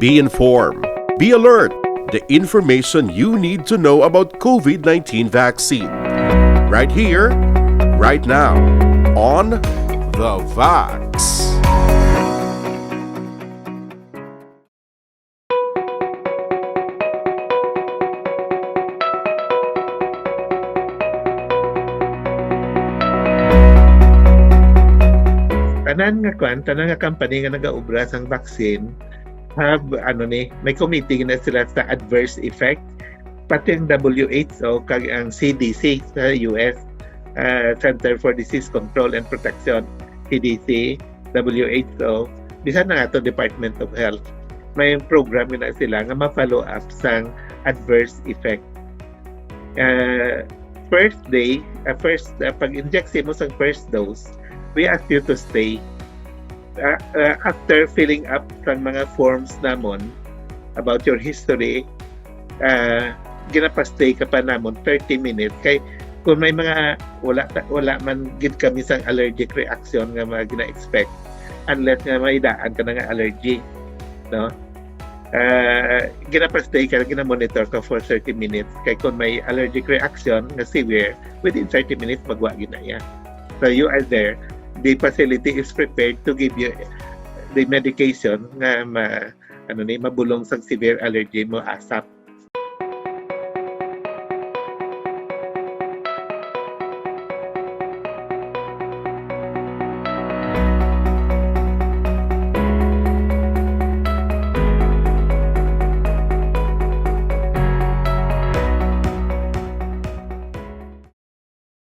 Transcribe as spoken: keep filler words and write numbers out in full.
Be informed. Be alert. The information you need to know about COVID nineteen vaccine. Right here, right now, on The Vax. Tanan nga kwan, tanan nga company nga nagaobra sang vaccine have, ano ni, may committee na sila sa adverse effect. Pati ang W H O kag ang C D C sa U S, uh, Center for Disease Control and Protection, C D C, W H O, bisan na ato Department of Health, may program na sila nga ma-follow up sang adverse effect. Uh, first day, uh, first uh, pag-inject mo sa first dose, we ask you to stay. Uh, uh, after filling up sang mga forms namon about your history, uh, ginapastay ka pa namon thirty minutes. Kay kung may mga wala wala man gid kami sang allergic reaction nga mga gina-expect, unless nga may daan ka na nga allergy, no? Uh, ginapastay ka, ginamonitor ka for thirty minutes. Kay kung may allergic reaction nga severe, within thirty minutes magwa gid na iya. So you are there. The facility is prepared to give you the medication nga ma, ano ni, mabulong sang severe allergy mo ASAP.